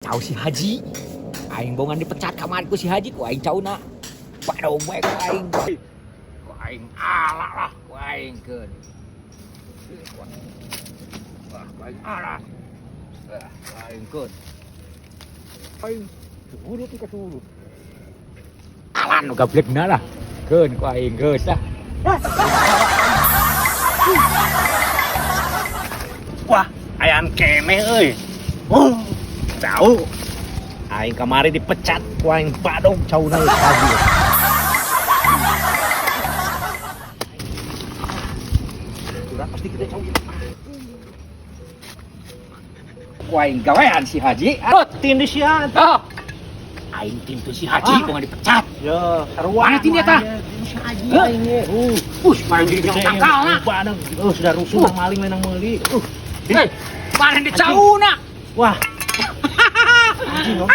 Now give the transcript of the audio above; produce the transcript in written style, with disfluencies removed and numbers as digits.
Cau si Haji. Aing bongan dipecat kamari ku si Haji, ku aing cauna. Badog bae ku aing. Ku aing ala lah, ku aing keun. Wah, ku aing ala. Wah, ku aing keun. Aing turut ka turut. Alan nu gablekna lah. Keun ku aing geus lah. Wah, ayam keneh euy. Oh, jauh. Aing kamari dipecat ku aing badog cauna geus tadi. Urang pasti kita cau. Ku aing gawean si Haji. Oh, tindih sia. Oh. Aing tintu si Haji Ah. bongan dipecat. Yo, sarua. Mana tindih eta? Si Haji Hah? aing ge. Us, main di tangkal na. Badog. Oh, sudah rusuh nang maling lain nang meuli. Hei, mana di cauna? Wah. Anjing, oh.